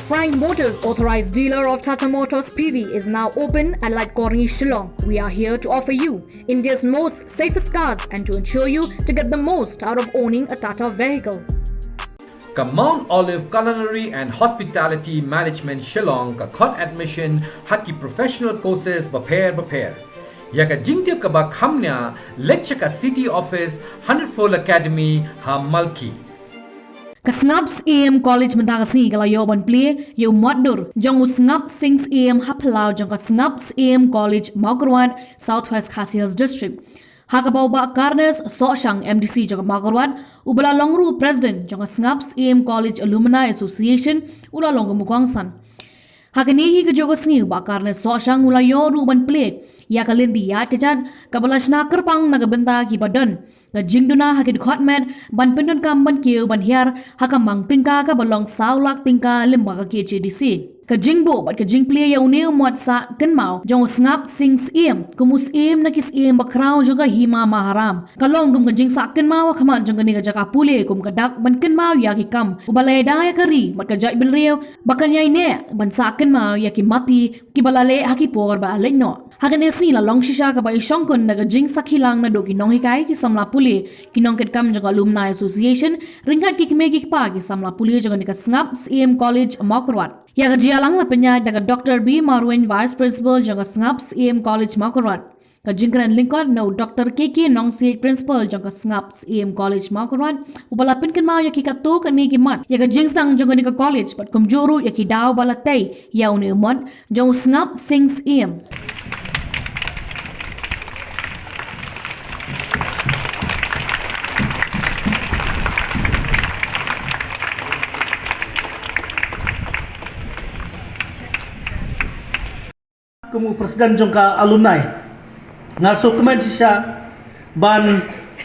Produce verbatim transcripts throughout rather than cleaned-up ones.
Frank Motors, authorized dealer of Tata Motors P V, is now open at Laitkor Ni, Shillong. We are here to offer you India's most safest cars and to ensure you to get the most out of owning a Tata vehicle. Ka Mount Olive Culinary and Hospitality Management Shillong ka khot admission ha ki professional courses bapher bapher. Ïa ka jingtip kaba kham nia, leit sha ka City Office, Hundred Full Academy, ha Malki. Ka Sngap Syiem College mynta ka sngi ka la ïoh ban plie ïa u mot dur jong u Sngap Sing Syiem ha phyllaw jong ka Sngap Syiem College, Mawkyrwat, South West Khasi Hills District. Ha kaba u Bah Carnes Sohshang, M D C jong ka Mawkyrwat, uba la long ruh u President jong ka Sngap Syiem College Alumni Association, u la long kum u kongsan. Ha kane hi kajuh ka sngi u Bah Carnes Sohshang u la ïoh ruh ban plie ïa ka lynti ïaid ka jait kaba la shna kyrpang na ka bynta kiba don ka jingduna ha ki dkhot met ban pyndonkam ban kiew ban hiar ha ka mang tyngka kaba long saw lak tyngka lyngba ka K H A D C. Ka jingbuh bad ka jingplie ïa une u mot sah kynmaw jong u Sngap Sing Syiem kum u syiem na ki syiem bakhraw jong ka Hima Maharam ka long kum ka jingsah kynmaw ha khmat jong kane ka jaka pule kum ka dak ban kynmaw ïa ki kam uba la ïada ïa ka ri bad ka jaitbynriew ba kan ïaineh ban sah kynmaw ïa ki mati kiba la leh ha ki por ba la leit noh. Ha kane ka sngi la long shisha kaba i shongkun da ka jingsakhi lang naduh ki nonghikai, ki samla pule, ki nongkitkam jong ka Alumni Association, ryngkat ki kmie ki kpa ki samla pule jong kane ka Sngap Syiem College, Mawkyrwat. Ïa ka jingïalang la pynïaid da ka Doctor B Marwein, Vice Principal jong ka Sngap Syiem College, Mawkyrwat. Ka jingkren lyngkot na u Doctor K K Nongsiej, Principal jong ka Sngap Syiem College, Mawkyrwat, uba la pynkynmaw ïa ki katto katne ki mat ïa ka jingsdang jong kane ka college bad kumjuh ruh ïa ki daw ba la tei ïa une u mot jong u Sngap Sing Syiem. Kum u president jong ka alumni, nga sngewkmen shisha ban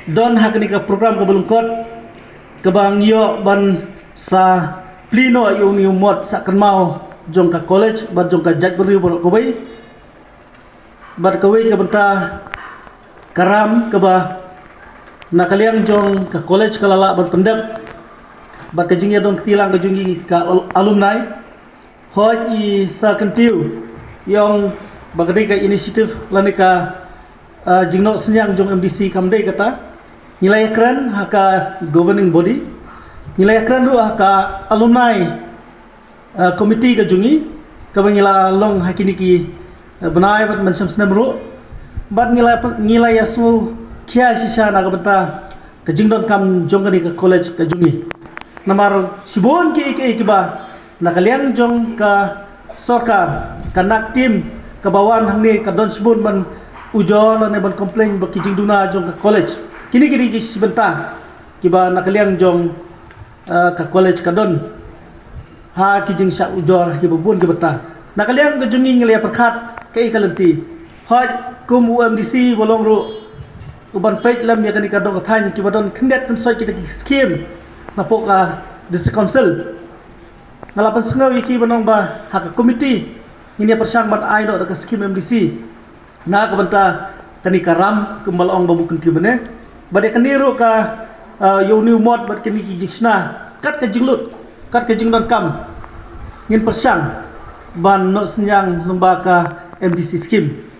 don ha kane ka program kaba lyngkot, kaba ngi ïoh ban sa plie noh ïa une u mot sah kynmaw jong ka college bad jong ka jaitbynriew baroh kawei. Bad kawei ka bynta ka ram kaba na ka liang jong ka college ka la lah ban pyndep bad ka jingïadon kti lang ka jong ngi ka al-, alumni. Hooid, i sa kyntiew i ong ba ka dei ka initiative lane ka, ah, jingnoh synñiang jong M D C kam dei kata. Ngi la ïakren ha ka governing body, ngi la ïakren ruh ha ka alumni, ah, committee ka jong ngi, kaba ngi la long ha kine ki, ah, bnai bad ban shim snem ruh. Bad ngi la, ngi la ïasngew khia shisha na ka bynta ka jingdonkam jong kane ka college ka jong ngi. Namar shibun kiei kiei kiba na ka liang jong ka sorkar, ka NACTIM kaba wan hangne ka don shibun ban ujor lane ban complain ba ki jingduna jong ka college. Kine ki dei ki shi bynta kiba na ka liang jong, eh, ka college ka don ha ki jingshah ujor kiba bun ki bynta. Na ka liang ka jong ngi ngi la ïa pyrkhat kaei ka lynti. Hooid, kum u M D C ba long ruh u ban peit lem ïa kane ka dong ka thaiñ kiba don khyndiat khynsoit kita ki skim napoh ka District Council. Nga la pynsngew ïa ki ban ong ba ha ka committee ngin ïa pyrshang ban ai noh da ka skim M D C na ka bynta kane ka ram kumba la ong ba bun kyntiew mynne. Bad ïa kane ruh ka, ah, ïa une u mot bad kane ki jingshna kat ka jinglut, kat ka jingdonkam, ngin pyrshang ban noh synñiang lyngba ka M D C skim.